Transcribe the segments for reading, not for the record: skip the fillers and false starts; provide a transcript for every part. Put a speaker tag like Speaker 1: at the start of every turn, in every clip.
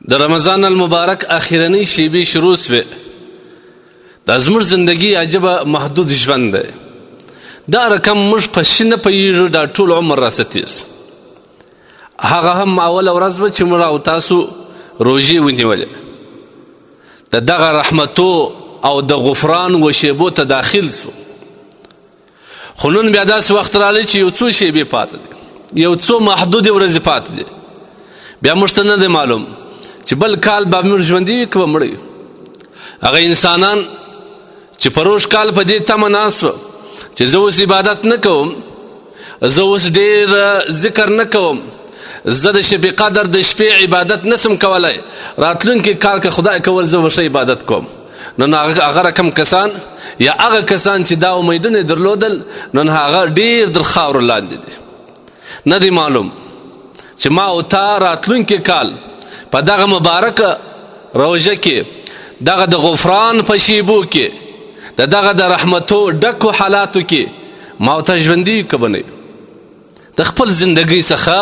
Speaker 1: د رمضان المبارک اخرنۍ شیبې شروع سوې. دا زموږ زندگی عجبه محدود ژوند دی. دا رقم موږ په شي نه پوهېږو، دا ټول عمر راسه تېر سو. هغه هم اوله ورځ وه چې موږ او تاسو روژې ونیولې، د دغه رحمتو او د غفران و شیبو ته داخل سو. خو نن بیا داسې وخت راغلی چې یو څو شیبې پاتې دي، یو څو محدودې ورځې پاتې دي. بیا موږ ته نه دی معلوم چې بل کال به موږ ژوندي یو که به مړه یو. هغه انسانان چې پروش کال په دې تمه ناست وه چې زه اوس عبادت نه کوم، زه اوس ډېر ذکر نه کوم، زه د شپې قدر د شپې عبادت نسم کولای، راتلونکي کال که خدای کول زه به ښه عبادت کوم. نن هغه رقم کسان یا هغه کسان چې دا امیدونه درلودل، نن هغه ډیر در خاورو لاندې دي. نه دی معلوم چې ما او تا راتلونکي کال په دغه مبارکه روژه کې، دغه د غفران په شیبو کې، د دغه د رحمتو ډکو حالاتو کې ما او تا ژوندي یو که به نه یو. د خپل زندګۍ څخه،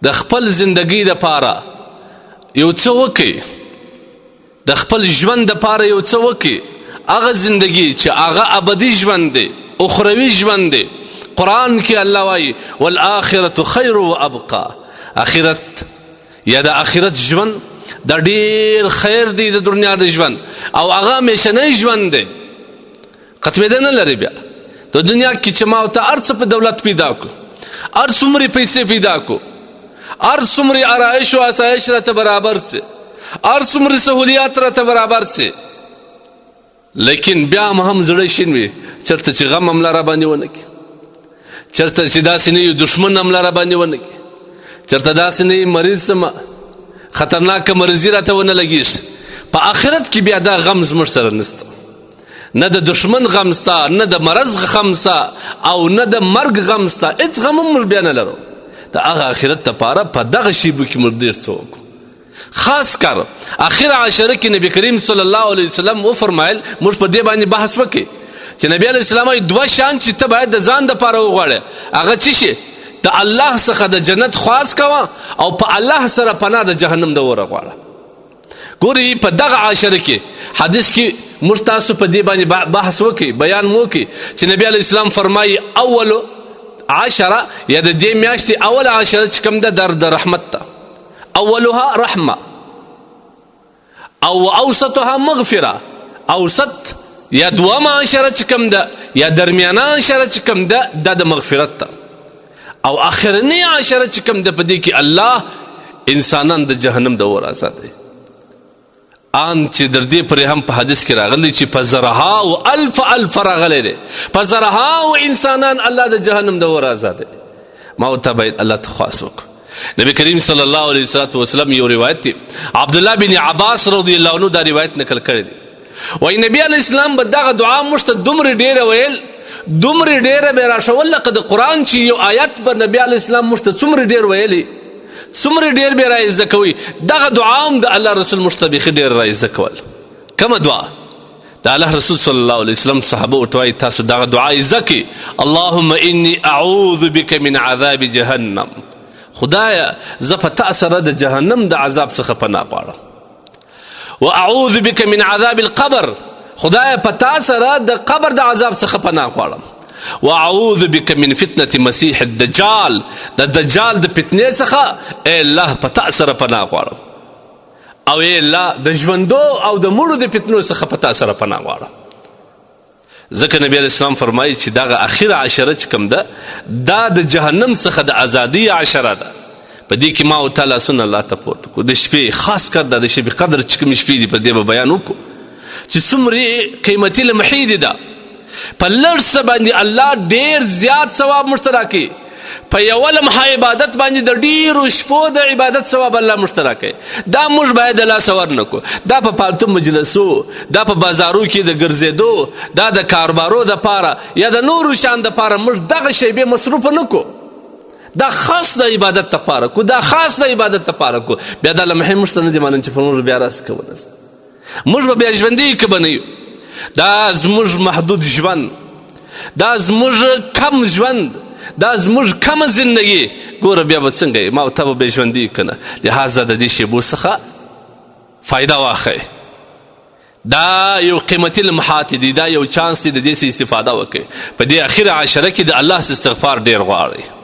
Speaker 1: د خپل زندګۍ د پاره یو څه وکړئ، د خپل ژوند د پاره یو څه وکړئ. هغه زندگی چې هغه ابدي ژوند دی، اخروي ژوند دی. قرآن کې الله وایي والآخرة خیر و ابقا. آخرت یا د آخرت ژوند دا ډیر خیر دی د دنیا د ژوند، او هغه همیشنی ژوند دی، ختمېده نه لري. بیا د دنیا کې چې ما او ته هر څه په دولت پیدا کو، هر څومره پیسې پیدا کو، هر څومره آرایش او آسایش راته برابر سي، هر څومره سهولیات راته برابر سي، لیکن بیا هم زړه شین وي، چېرته چې غم هم را باندې ونه کړي، چېرته چې داسې نه یو دښمن هم را باندې ونه کړي، چېرته داسې نه یو مریض سم خطرناکه مریضي راته ونه لګېږي. په آخرت کې بیا دا غم زموږ سره نشته، نه د دښمن غم ستا، نه د مرض غم ستا، او نه د مرګ غم ستا، هېڅ غم هم موږ بیا نه لرو. د هغه آخرت لپاره په دغه شیبو کې موږ ډېر څه وکړو. خاص کر اخر عشره کې نبی کریم صلی الله علیه وسلم وفرمایل، موږ په دې باندې بحث وکړي چې نبی علیه السلام وایي دوه شیان چې ته باید د ځان دپاره وغواړې، هغه څه شي؟ د الله څخه د جنت خواست کوه او په الله سره پناه د جهنم د اوره غواړه. ګوري په دغه عشره کې حدیث کې موږ تاسو په دې باندې بحث وکړي، بیان مو وکړي چې نبی علیه السلام فرمایي اول عشره یا د دې میاشتې اول عشره چې کوم ده در د رحمت ده، اولها رحمه او اوسطها مغفره. اوسط یا دومه عشره چې کوم ده یا درمیانه عشره چې کوم ده دا د مغفرت ده، او اخرنی عشره چې کوم ده په دې کې الله انسانان د جهنم د اور آزادوي. آن چې در دې پورې هم په حدیث کې راغلی چې په زرهاو الف الف راغلی دی، په زرهاو انسانان الله د جهنم د اور آزادوي. ما ورته باید الله ته خواست وکړو. نبی کریم صلی الله علیه وسلم یو روایت دی، عبد الله بن عباس رضی الله عنه دا روایت نقل کړی دی. وای نبی علی اسلام به دغه دعا موږ ته دومره ډیره ویل، دومره ډیره به راشول، لکه د قرآن چې یو آیت به نبی علی اسلام موږ ته څومره ډیر ویلی، څومره ډیر به را زده کوي. دغه دعا هم د الله رسول موږ ته بیخي ډیر را زده کول. کومه دعا؟ د الله رسول صلی الله علیه وسلم صحابه ورته وایي تاسو دغه دعا زده کړئ، اللهم انی اعوذ بک من عذاب جهنم. خدایه زه په تا سره د جهنم د عذاب څخه پناه غواړم، واعوذ بک من عذاب القبر. خدای په تا سره د قبر د عذاب څخه پناه غواړم، واعوذ بک من فتنه مسیح الدجال. د دجال د فتنې څخه ای الله په تا سره پناه غواړم، او ای الله د ژوندو او د مړو د فتنو څخه په تا سره پناه غواړم. ځکه نبی علیه السلام فرمایي چې دغه اخیره عشره چې کوم ده دا د جهنم څخه د ازادۍ عشره ده. په دې کې ما او تا لاسونه الله ته پورته کړو د شپې، خاص کر دا د شپې قدر چې کومې شپې دي په دې به بیان وکړو چې څومرې قیمتي لمحې دي. دا په لږ څه باندې الله ډېر زیات ثواب موږ ته راکوي. په یوه لمحه عبادت باندې د ډیرو شپو د عبادت ثواب الله موږ ته راکوي. دا موږ باید د لاسه ورنکړو. دا په پالتو مجلسو، دا په بازارو کې د ګرځېدو، دا د کاروبارو دپاره یا د نورو شان دپاره موږ دغه شیبې مصروفه نه کړو. دا خاص د عبادت دپاره کو، دا خاص د عبادت دپاره کو. بیا دا لمحې موږ ته نه دي معلوم چې په موږ بیا راسي که ونه سي، موږ به بیا ژوندي یو که به نه یو. دا زموږ محدود ژوند، دا زموږ کم ژوند، دا زموږ کمه زندگی ګوره بیا به څنګه ما او ته به بې ژوندي که نه. لهذا د دې شیبو څخه فایده واخئ. دا یو قیمتي لمحات دي، دا یو چانس دی، د دې څخه استفاده وکړئ. په دې اخیره عشره کې د الله څخه استغفار ډیر غواړئ.